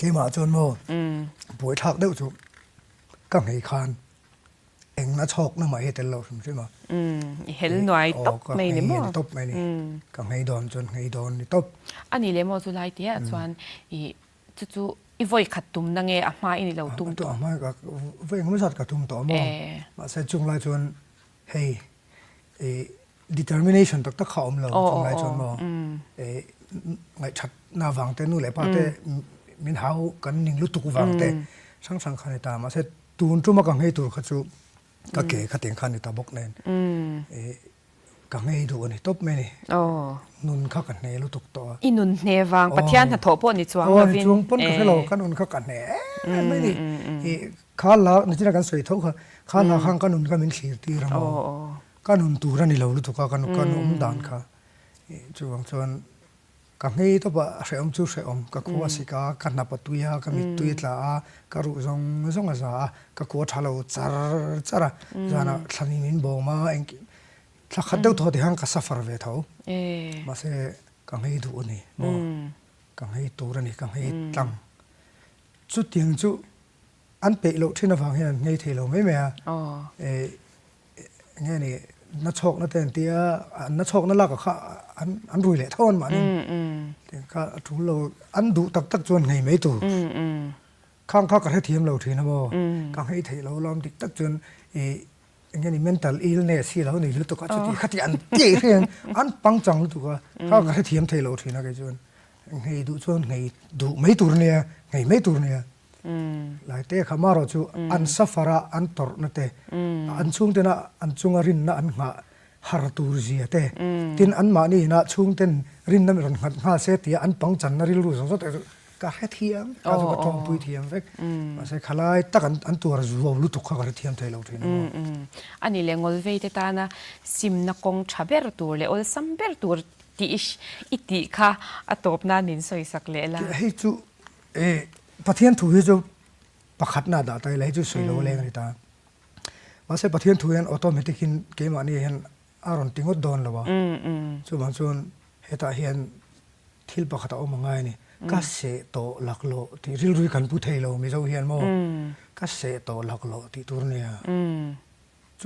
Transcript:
Keimah chuan maw buaithlak deuh chu ka nghei khan engna chhawkna mah hi a tel lo hrim hrim a. I hel nuai tawp mai ni maw? Ka nghei a ni tawp mai ni. Ka nghei dawn chuan nghei dawn ni tawp. A nih leh maw chu lai tihah chuan i chu chu i vawi khat tumna nge a hma i ni lo tum tawh? A hma ka vawi engemaw zat ka tum tawh a maw? Mahse chung lai chuan hei i determination tak tak kha a awm lo chung lai chuan maw ngaihthat na vang te nu leh pa te min hau kan ning lutuk vang te hrang hrang kha a ni ta mahse tun tuma ka nghei tur kha chu ka ke kha tiang kha a ni ta bawk nen ka nghei duh a ni tawp mai a ni nun kha ka hne lutuk tawh a i nun hne vang Pathian hnathawh pawh ni chuang lovin ni chuang pawn ka hre lo ka nun kha ka hne em mai a ni kha la nichina kan sawi tho kha kha la khan ka nun kha min thlir tir a maw. Ka nun tur a ni lo lutuk a, ka nu ka nu awm dan kha chuvang chuan ka nghei tawp a, hrehawm chu hrehawm, ka khua sik a, ka hnap a tui a, ka mittui a tla a, ka ruh zawng zawng a za a, ka khua tha lo char char a, zanah thlani min bawm a, engkim thla khat deuh thaw tikhan ka suffer ve tho, mahse ka nghei duh a ni maw, ka nghei tur a ni, ka nghei tlang, chutiang chu an peih loh thin avang hian an nghei thei lo mai mai a. Enge ni na chhawkna te an tia an na chhawkna lak ah kha an an rui leh tho an mahni tiang kha a tul lo an duh tak tak chuan nghei mai tur khang kha ka hrethiam lo thin a maw ka nghei theih lo lam dik tak chuan ih enge ni mental illness hi lo nei lutuk a chuti khati an tih hian an pangchang lutuk a kha ka hrethiam thei lo thin a kei chuan nghei duh chuan nghei duh mai tur nia nghei mai tur nia. Lai te kha marawh chu an suffer a, an tawrhna te, an chhungtena an chunga rinna an nghah har tur zia te, tin anmahni inah chhungten rinna mi rawn nghat nghal se tia an pangchanna rilru zawng zawng te chu ka hrethiam vek a, chu ka tawngpui thiam vek. Mahse khalai tak an tuar zuau lutuk kha ka hrethiam thei lo thin a maw. A ni leh Ngawlvei te tana simna kawng tha ber tur leh awlsam ber tur tih i tih kha a tawp nan min sawisak leh la. Hei chu E, Pathian thu hi chu pakhatna dah ta ila hi chu sawi lo leng a ni ta. Mahse Pathian thu hian automatic in keimahni hian a rawn ti ngawt dawn lo a. Chuvang chuan hetah hian thil pakhat a awm a ngai a ni. Ka seh tawh laklawh tih rilru hi kan pu thei lo Mizo hian maw? Ka seh tawh laklawh tih tur a nia.